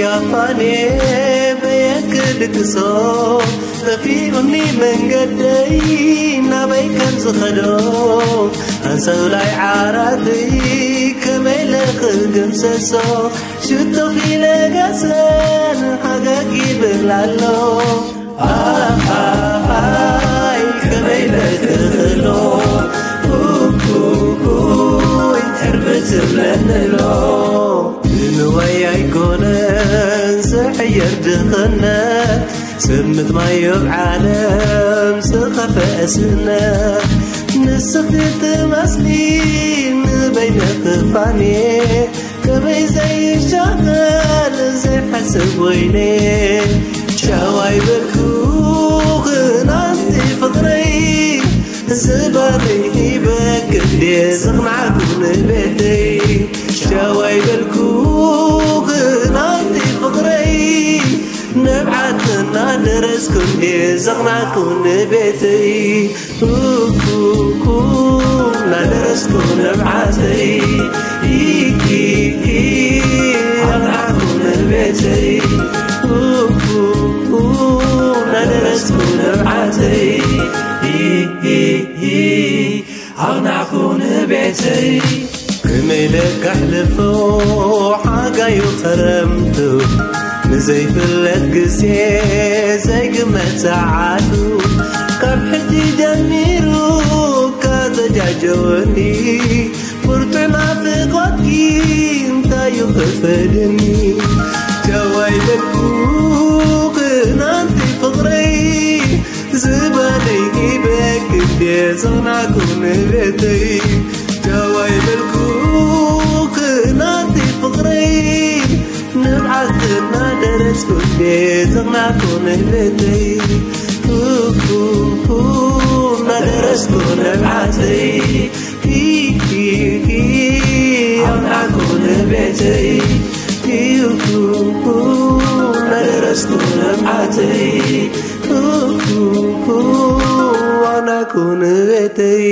ካፋኔ በየክ ድቅሶ ጠፊኡኒ መንገደይ ናበይ ከም ዝኸዶ ኣንሰውላይ ዓራተይ ከመይ ለኽግምሰሶ ሽቶ ፊለጋሰን ሓጋጊ ብላሎ ኣይ ከመይ ለክኽሎ ኩኩኩይ ሕርብት ብለንሎ ንዋይ ኣይኮነን ዝሕየር ድኽነት ሰብ ምጥማይ ኣብ ዓለም ዝኸፈአ ስእነት ንስኺ ትመስሊ ንበይነ ክፋኔ ከመይ ዘይሻቐል ዘይሓስብ ወይኔ ሻዋይ በልኩ ክናንቲ ፍቕረይ ዝባነይ ሂበክ እንዴ ዘቕናዕኩ ንቤተይ ሻዋይ በልኩ ክናንቲ ፍቕረይ ንብዓትና ደረስኩ እንዴ ዘቕናዕኩ ንቤተይ ኩኩኩ ናደረስኩ ንብዓተይ ኢኪኪ ኣቕናዕኩ ንቤተይ ኩኩኩ ናደረስኩ ንብዓተይ ኢኪኪ ኣቕናዕኩ ንቤተይ ከመይ ለካሕልፎ ሓጋዩ ኸረምቱ ንዘይፍለጥ ግዜ ዘይግመት ሰዓቱ ካብ ሕጂ ጀሚሩ ካተጃጀወኒ ብርቱዕ ናፍቆትኪ እንታዩ ክፈደኒ ጃዋይ ለኩ ክናንቲ ፍቕረይ ዝባነይ ሂበክ እንዴ ዘቕናዕኩ ንቤተይ ጃዋይ በልኩ ክናንቲ ፍቕረይ ንብዓትና ደረስኩ እንዴ ዘቕናዕኩ ንቤተይ ኩኩኩ እናደረስኩ ንብዓተይ ኪኪኪ ኣቕናዕኩ ንቤተይ ኩኩኩ እናደረስኩ ንብዓተይ ኩኩኩ ኣቕናዕኩ ንቤተይ